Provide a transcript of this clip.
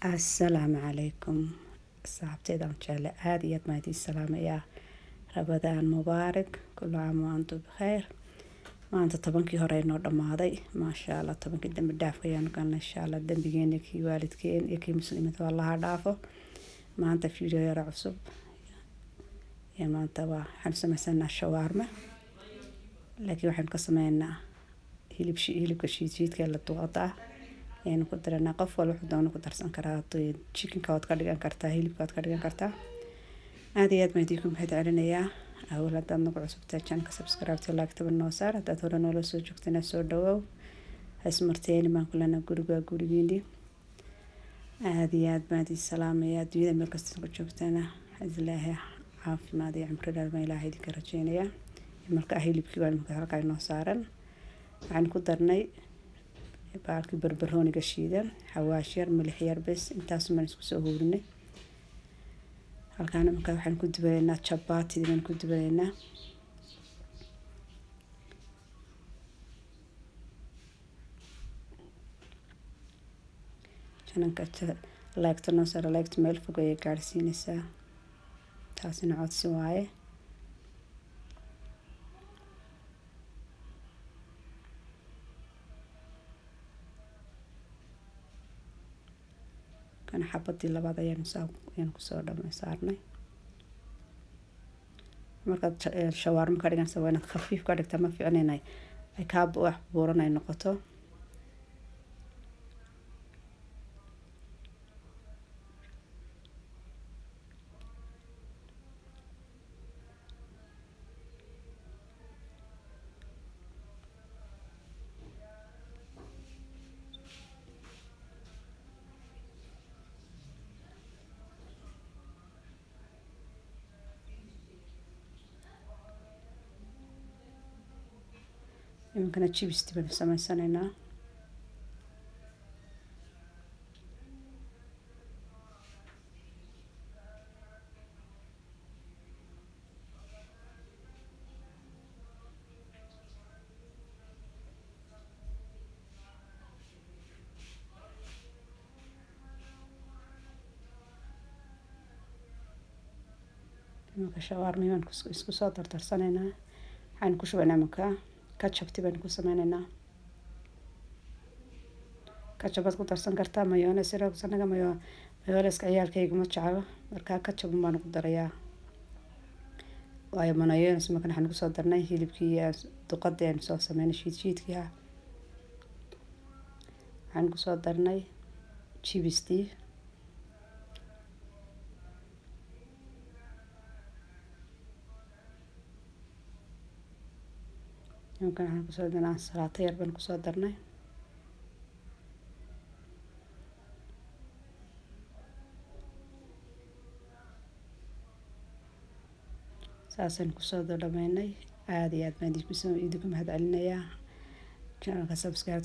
Assalaamu calaykum asxaabteyda aan jeclay, aada iyo aad baan idiin salaamayaa. Ramadaan mubaarak, kullu caam wa antum bikhayr. Maanta 10kii hore inoo dhammaaday, maasha Allah. 10kii dambi dhaafka ayaanu galnay, insha Allah. Dembigeena, kii waalidkeen iyo kii muslimiinta waa Allaha dhaafo. Maanta video yaro cusub iyo maanta waa waxaanu sameysanaa shawaarma, laakiin waxaynu ka sameynaa hilib, hilibka shiidka la duqada ah ayaynu ku daranaa. Qof walba wuxuu doono ku darsan karaa. Chickenka waad ka dhigan kartaa, hilibka waad ka dhigan kartaa. Aada iyo aad baan idinku mahad celinayaa. Awal haddaad nagu cusubtahay channelka, subscribe to, like taba noo saar. Haddaad hore noola soo joogtana, soo dhawow, haismarteeni baan kulana, guriga gurigiini. Aada iyo aad baan idin salaamayaa. Adduunyada meel kasta ku joogtana, ilaahay caafimaad iyo cimri dheer baan Ilaahay idinka rajeynayaa. Marka hilibkii baa imika halkaa inoo saaran. Waxaan ku darnay baalkii barbarooniga shiidan, xawaash yar, milix yar, bes intaas baan isku soo huurinay. Halkaan imika waxaan ku dubanaynaa jabaatidii baan ku dubanaynaa. Channelka like-ta noo saara, like-ta meel fog ayay gaarsiinaysaa, taasina codsi waaye. Kana xabadii labaad ayaanu saa ayaan kusoo dhama saarnay. Markaad shawaarmo ka dhiganaysa, waa inaad khafiif ka dhigtaa. Ma fiicna inay ay kaa wax buuran ay noqoto. Iminkana chips-ti baynu sameysanaynaa. Iminka shawaarmi baan isku soo dardarsanaynaa. Waxaynu ku shubaynaa iminka ketchupti baynu ku sameynaynaa. Ketchup baad ku darsan kartaa, mayonnaise. Anaga mayonnaise-ka ciyaalkayga ma jeclo, marka ketchup baan ku darayaa, waayo mayonnaise markan waxaan kusoo darnay hilibkii duqadii aynu soo sameynay, shiid shiidkii ah. Waxaan kusoo darnay chips-tii. Iminkan waxaan kusoo darnay ansalaato yar baan kusoo darnay. Saasaan kusoo dhameynay. Aada iyo aad baan idinku mahad celinayaa. Channelka subscribe.